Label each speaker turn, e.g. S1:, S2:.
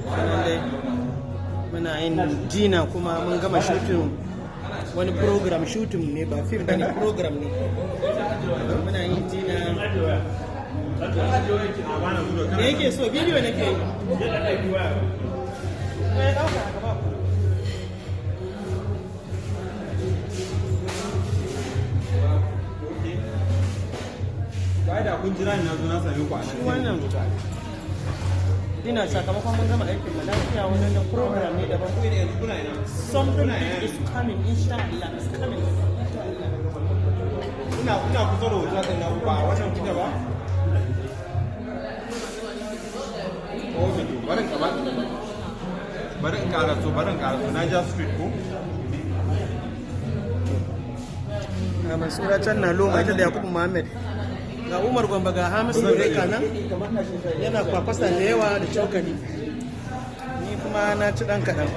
S1: Nan dai muna yin dinner, kuma mun gama shooting wani program. Shooting ne, ba film bane, program ne. Muna yin dinner. Me yake so? Bidiyo nake yi. Eh, ɗauka haka ba ku.
S2: Ba da kun jira ni na zo na same ku a nan.
S1: Wannan dinner, sakamakon mun gama aikin mu lafiya, wannan da program ne daban.
S2: Kuna ina?
S1: Something big is coming, insha Allah, is coming, insha Allah.
S2: Ina kusa da hotel din naku, ba a wannan kuke ba? Okay, to bari in kaba. Bari in karaso, bari in karaso. Niger Street ko?
S1: Ga Mansura can na loma, ita da Yakubu Muhammad. Ga Umar Gombe, ga Hamisu Breka nan yana kwakwasa da yawa da cokali. Ni kuma na ci ɗan kaɗan.